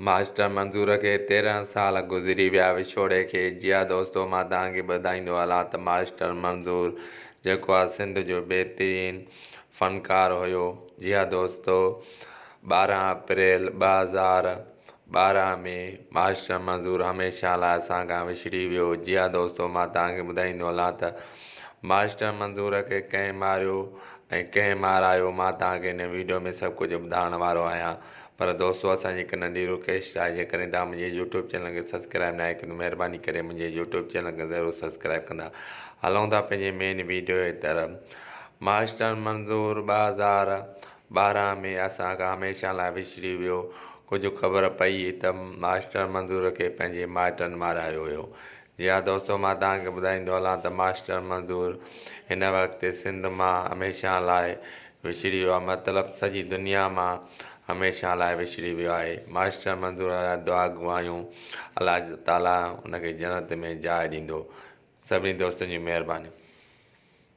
Master منظور کي 13 سال گذري ويا وڇوڙي کي. جي ها دوستو مان توهان کي ٻڌائيندو هلان ته ماسٽر منظور جيڪو آ سنڌ جو بهترين فنڪار هيو. جي ها دوستو 12 اپريل 2012 ۾ ماسٽر منظور هميشه لاء اسان کان وڇڙي ويو. جي ها دوستو مان توهان کي ٻڌائيندو هلان ته ماسٽر منظور کي ڪنهن ماريو ۽ ڪنهن مارايو مان توهان کي هن ويڊيو ۾ سڀ ڪجهه ٻڌائڻ وارو آهيان. پر دوستو اسان جي هڪ ننڍي رڪويسٽ آهي جيڪڏهن توهان منهنجي يوٽيوب چينل کي سبسڪرائب ناهي ڪيو ته مهرباني ڪري منهنجي يوٽيوب چينل کي ضرور سبسڪرائب ڪندا. هلون ٿا پنهنجي مين ويڊيو جي طرف. ماسٽر منظور 2012 ۾ اسان کان هميشه لاء وڇڙي ويو. ڪجهه خبر پئي ته ماسٽر منظور کي پنهنجي مائٽن مارايو هيو. جي ها دوستو مان توهان کي ٻڌائيندو هلان ته ماسٽر منظور هن وقت سنڌ مان هميشه لاء وڇڙي ويو آهي مطلب سڄي دنيا مان هميشه لاء وڇڙي ويو آهي. ماسٽر منظور لاء دعا گو آهيون الله تعالي ان کي جنت ۾ جاء ڏيندو. سڀني دوستن جون مهربانيون.